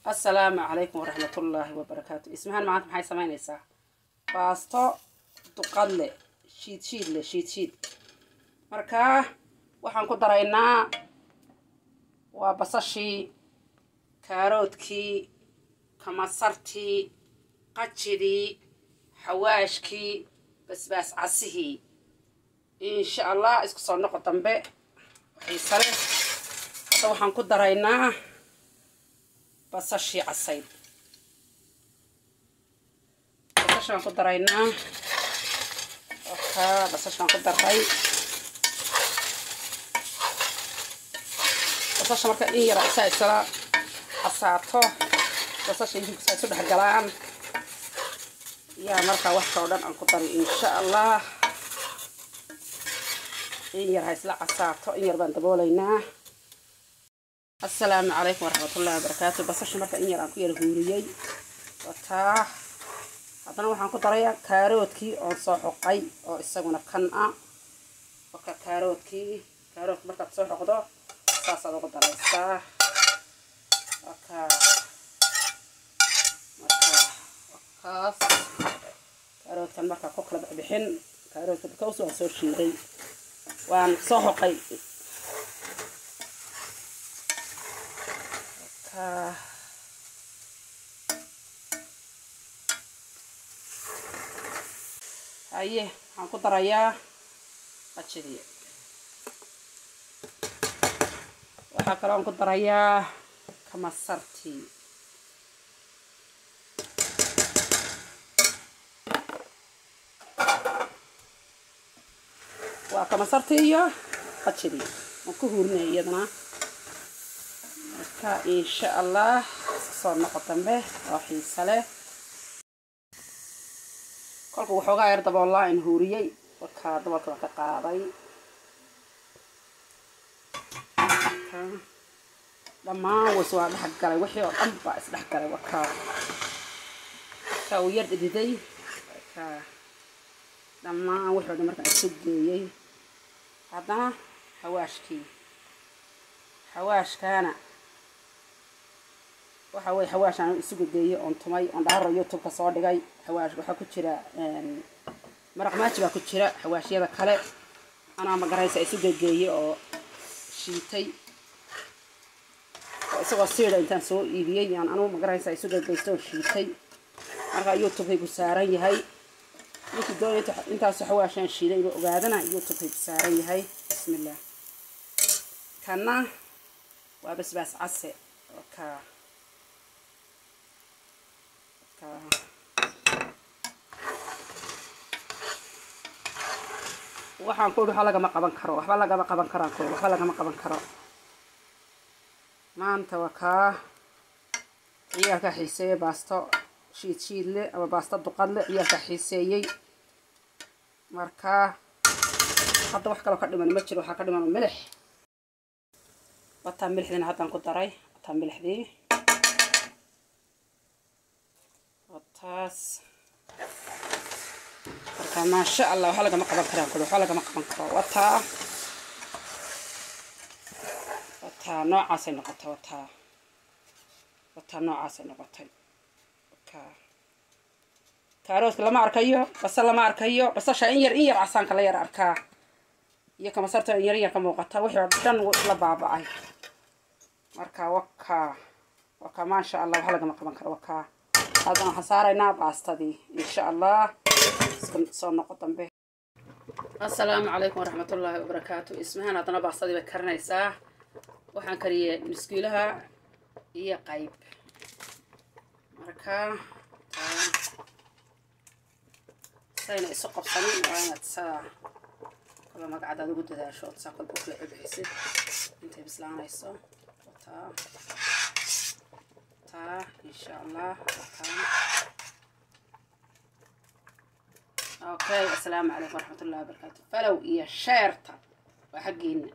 Assalaamu calaykum waraxmatullaahi wabarakaatu. Ismahaan maanta maxay samaynaysaa? Baasto duqadle, shiid shiid leh, shiid shiid. Markaa waxaan ku daraynaa waa basashii, kaaroodkii, kamasartii, qajidii, xawaashkii, basbaas casihii. Insha Allah isku soo noqo dambe xiise leh. Hadda waxaan ku daraynaa basashii casayd. Basashaan ku daraynaa. Wakaa basashaan ku daray. Basasha marka in yara isaa isla casaato, basasha hilibka saa isu dhex galaan, yaa markaa wax kaloo dhan aan ku daray insha Allah. In yar ha isla casaato, in yar baan daboolaynaa. Assalaamu calaykum waraxmatullahi wabarakaatu. Basasha marka in yar aan ku yar huuriyey, wataa. Haddana waxaan ku darayaa kaaroodkii oon soo xoqay oo isaguna kan ah. Waka kaaroodkii. Kaaroodka markaad soo xoqdo saasaad ugu daraysaa. Waka marka wakaas kaaroodkan markaa ku kala bixbixin. Kaaroodka because waan soo shiiday, waan soo xoqay. Waka haye, waxaan ku darayaa qajidii. Waxaa kaloo aan ku darayaa kamasartii. Waa kamasartii iyo qajidii waan ku huurinaya iyadana. Marka insha Allah isku soo noqo dambe oo xiise leh. Kolka waxoogaa yar daboolaa in huuriyey, warkaa daboolka baan ka qaaday. Dhammaan ways waa dhex galay, wixii oo dhan baa isdhex galay. Wakaa wakaa uu yar dhididay. Wakaa dhammaan wixii oo dhan markaan isu geeyey. Haddana xawaashkii, xawaashkaana waxa weye xawaash aan isugu geeyey oon tumay oon dhaharo YouTube-ka soo dhigay. Xawaash waxaa ku jira maraq maaji baa ku jira, xawaashyada kale anaa magaraysa isu gegeeyey oo shiitay oo isagoo siida intaan soo iibiyey yaan anugu magaraysa isu gegeysta oo shiitay. Marka YouTube-kaygu saaran yahay. Ninkii doonaya intaasoo xawaashaan shiiday inuu ogaadana YouTube-kaygu saaran yahay. Bismillah. Kanna waa basbaas case. Ka waxaan ku waxba lagama qaban karo, waxba lagama qaban karaan ku waxba lagama qaban karo maanta. Waa kaa ciyaalka xiiseeyey baasto shiid shiid leh ama baasto duqad leh, ciyaalka xiiseeyey. Marka hadda wax kaloo ka dhiman ma jiro, waxaa ka dhiman milix. Wataa milixdiina haddaan ku daray. Wataa milixdii, wataas. Marka maasha Allah waxba lagama qaban karaan kuli, waxba lagama qaban karo. Wataa, wataa noocaasay noqotay. Wataa, wataa noocaasay noqotay. Ka kaaroodka lama arkayo, basal lama arkayo. Basasha in yar in yar casaanka la yar arkaa iyo kamasarta in yar in yar ka muuqata, wixii oo dhan wuu isla baaba'ay. Marka wakaa, wakaa maasha Allah waxba lagama qaban karo. Wakaa haddana waxaan saaraynaa baastadii insha Allah. Isku soo noqo dambe. Assalaamu calaykum waraxmatullaahi wabarakaatu. Ismahaan haddana baastadii bay karinaysaa. Waxaan kariyey nuskiilaha iyo qayb. Marka sayna isu qabsanin waa inaad saa kala magacadaad ugu dadaasho ood saa kolba ukala bixisid intay bislaanayso. Wataa taa insha Allah. Wataa okay. Assalaamu calaykum waraxmatullahi wabarakaatu. Falow iyo sheerta waa xaggiina.